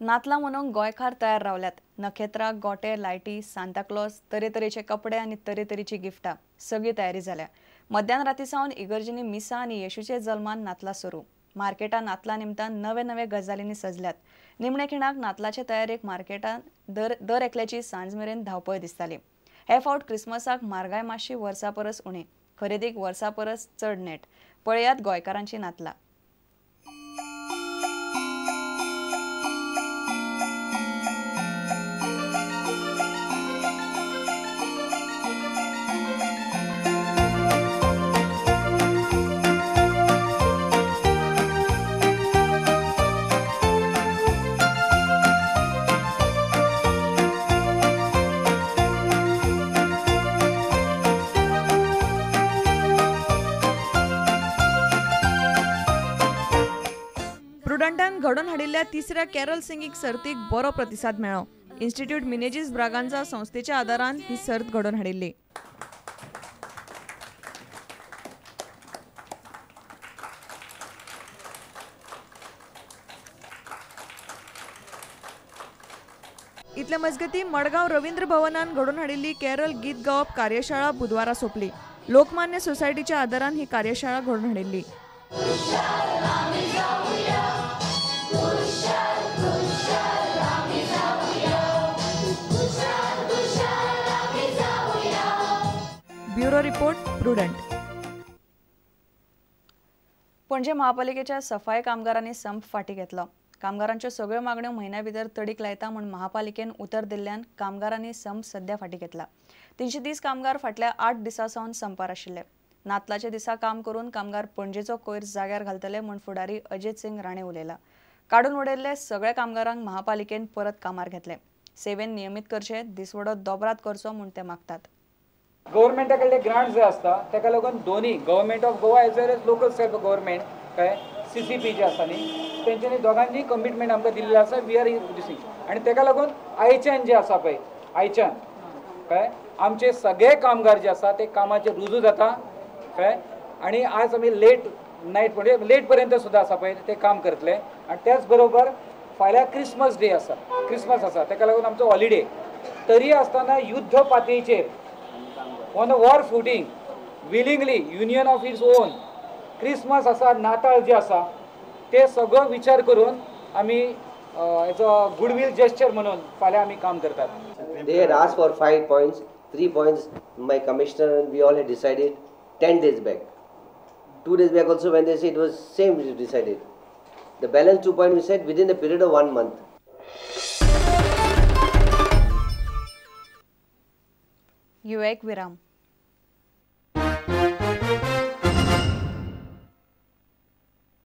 नातलां मनोवंक गोंयकार तयार रावल्यात. नखेत्रां, गोटे, लायटी, सांताक्लॉज, तरेतरेचे कपडे आनी तरेतरेची गिफ्टां, सगळी तयारी जाल्या. मध्यान राती सावन इगर्जींनी मिसां आनी येशूचे जल्मान नातलां सुरू. मार्केटां नातलां निमतान नवे नवे गजालींनी सजल्यात. निमणे खिणाक नातलाचे तयारेक मार्केटांत दर एकल्याची सांज मेरेन धांवपळ दिसताली. हे फावट क्रिसमसाक म्हारगाय मातशी वर्सा परस उणी, खरेदीक वर्सा परस चड नेट. पळयात गोंयकारांची नातलां. प्रुडंटान घडोवन हाडिल्ल्या तिसऱ्या कॅरल सिंगींग सर्तीक बरो प्रतिसाद मेळ्ळो. इन्स्टिट्यूट मिनेजीस ब्रागांजा संस्थेच्या आदारान ही सर्त घडोवन हाडिल्ली. इतले मजगती मडगांव रवींद्र भवनान घडोवन हाडिल्ली कॅरल गीत गावप कार्यशाळा बुधवारा सोंपली. लोकमान्य सोसायटीच्या आदारान ही कार्यशाळा घडोवन हाडिल्ली. Bureau report, Prudent. Panaji महापालिकेच्या सफाई कामगारांनी संप फाटी घेतलो. कामगारांच्यो सगळ्यो मागण्यो म्हयन्या भितर तडीक लायता म्हूण महापालिकेन उतर दिल्ल्यान कामगारांनी संप सध्या फाटी घेतला. 330 कामगार फाटल्या 8 दिसां सावन संपार आशिल्ले. नातलाच्या दिसा काम करून कामगार पणजेचो कोयर जाग्यार घालतले म्हूण फुडारी अजित सिंग राणे उलयला. काडून उडयल्ले सगळ्या कामगारांक महापालिकेन परत कामार घेतले. सेवेन नियमीत करचे, दिसवडो दोबरात करचो म्हूण ते मागतात. गव्हर्मेंटा कडले ग्रांट जे आसता ताका लागून दोनी government of Goa as well as local self government काय CCP जे आसा न्ही तेंच्यांनी दोगांनी कमिटमेंट आमकां दिल्लें आसा. We are रिड्युसींग आनी ताका लागून आयच्यान जे आसा पळय आयच्यान काय आमचे सगळे कामगार जे आसा ते कामाचेर रुजू जाता काय आनी आज आमी लेट नायट म्हणजे लेट पर्यंत सुद्दां आसा पळय ते काम करतले. आनी त्याच बरोबर फाल्यां क्रिसमस डे आसा, क्रिसमस आसा ताका लागून आमचो हॉलिडे तरी आसतना युद्ध पातळीचेर on a war footing willingly union of its own Christmas आसा, नाताळ जे आसा ते सगळो विचार करून आमी एज अ गुडवील जेस्चर म्हणून फाल्यां आमी काम करतात. They had asked for 5 points, 3 points my commissioner and we all had decided 10 days back. 2 days back also when they said it was same we decided. The balance 2 points we said within a period of 1 month. घेऊया एक विराम.